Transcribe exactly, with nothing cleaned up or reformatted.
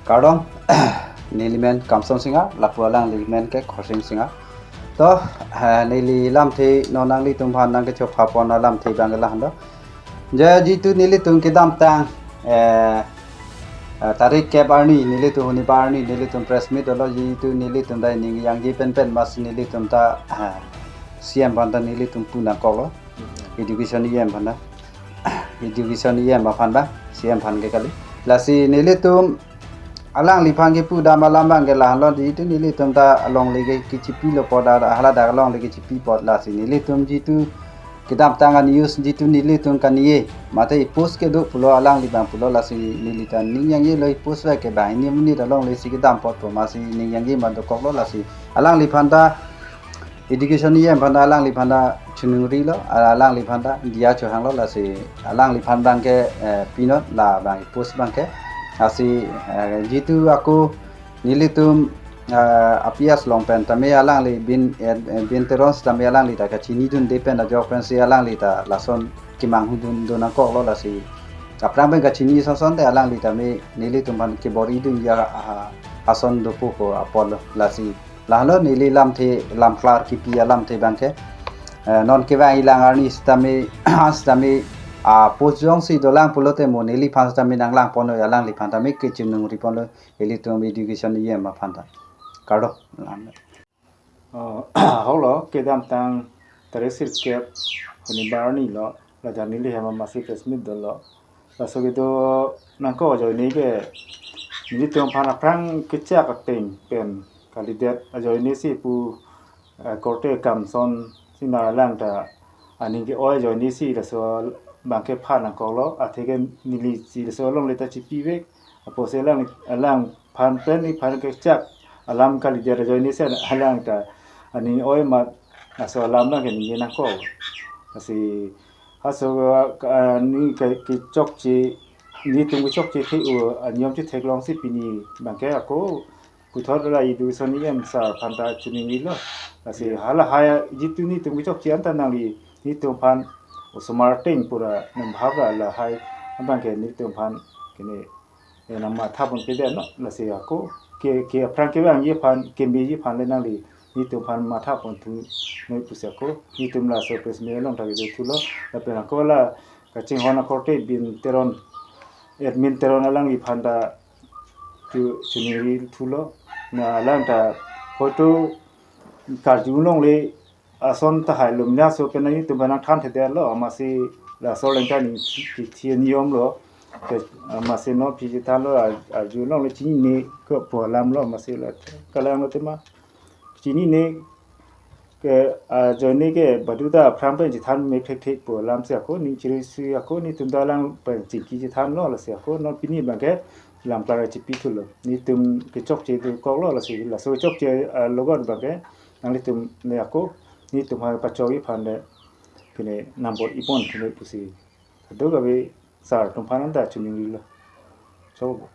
Kardom, neli men Kamson Singha, lapu alangli men ke Khorsing Singha. To, eh, neli lamthe non nanglitum aphan nangkechok phapon alamthe abang ke lahenlo. Je jitu nelitum kedamtang, eh, eh, tarik kep arni, nelitum huni arni, nelitum press meet dolo, jitu nelitum dai ning yangji penpen, mas nelitum ta, eh, C M aphan ta nelitum pu nangkoklo. Education E M aphan ta. Education E M aphan ta, C M aphan ke kali. Lasi nelitum alangliphan kepudam alam abang ke lahenlo, jitu nelitum ta alongle ke kechipilo apot, hala dak alongle kechipi apot, lasi nelitum jitu kedamtang a-news jitu nelitum kanie, mate e-post kedo pulo, alangli abang pulo, lasi neli ta ning yangjilo, e-post le ke banghini amonit alongle si kedam apot pu, masi ning yangji ma dokoklo, lasi alangliphan ta Education E M aphan ta alangliphan ta choningri lo, alangliphan ta diya chohanglo, lasi alangliphan abang ke, eh, pinot labang e-post abang ke. Lasi, eh, jitu ako nelitum, eh, apias along pen tame alangli bin, eh, eh, Bin Teron tame alangli ta kachinidunde pen ajok pensi alangli ta lason kemanghu dun, dun nangkoklo, lasi aphrang pen kachini ason ason te alangli tame nelitum aphan kebor-idunji a, a, ason dopo ko apotlo, lasi lahenlo neli lamthe lamklar kipi alamthe abang ke. Eh, non kevang ilang arni sitame, sitame, ah, post jongsi dolang pulote mo neliphan sitame nanglangponlo, alangliphan tame kechiningri ponlo, ilitum Education E M aphan ta. Kardom. Oh, holo, kedamtang tarik sirkep huni arni lo, ladak neli hem amatsi press meet dolo. Laso kedo nangkok ajoine ke, nelitum aphan aphrang kechak ateng pen kalidet ajoine si pu, eh, korte Kamson Singha alang ta aning ke-oi ajoine si laso abang ke pha nangkoklo, athe ke neli si laso alongle ta chipivek, apotsi alang, alangphan pen neliphan kechak alam kalidet ajoine si alang ta aning oi amat laso alam abang ke ningje nangkok. Lasi laso, ah, ning ke, kechokche, nelitum kechokche the-o aniyom chetheklong si pini abang ke ako puthot la Education E M sir aphan ta choningrilo. Lasi halahai jitu nelitum kechokche anta nangli nelitum aphan osomar ateng pura nang bhab ra lahai abang ke nelitum aphan kene, eh, nangmatha pon kedetlo, lasi ako ke, ke aphrang kevangji aphan, kemeji aphan le nangli nelitum aphan matha pon thu noi pusi ako nelitum laso press meet along ta kedo thulo, lapen ako la kachinghon akorte Bin Teron, admin Teron alangliphan ta chu, choningri thulo. Na alang ta hoito karju longle ason tahai lum laso pen nelitum aphan nangthan thedetlo, amatsi laso along ta ning thi, thi niyom lo. Ke, amatsi non phi chethanlo, a, arju longle chinine ke pu alam lo, amatsi la kalanglo tema. Chinine ke, ah, ajoine ke baduta aphrang pen chethan me thekthek pu alam si ako, ning chiri si ako, nelitum ta alang pen chingki chethanlo, lasi ako non pini abang ke lamklar chipi thulo. Nelitum kechokche dokoklo, lasi laso kechokche, ah, logot abang ke nanglitum le ako, nelitum ha pachokji aphan le kene nambor-i pon kene pusi. Kadokave sir atum aphan anta choningrilo. Choklo.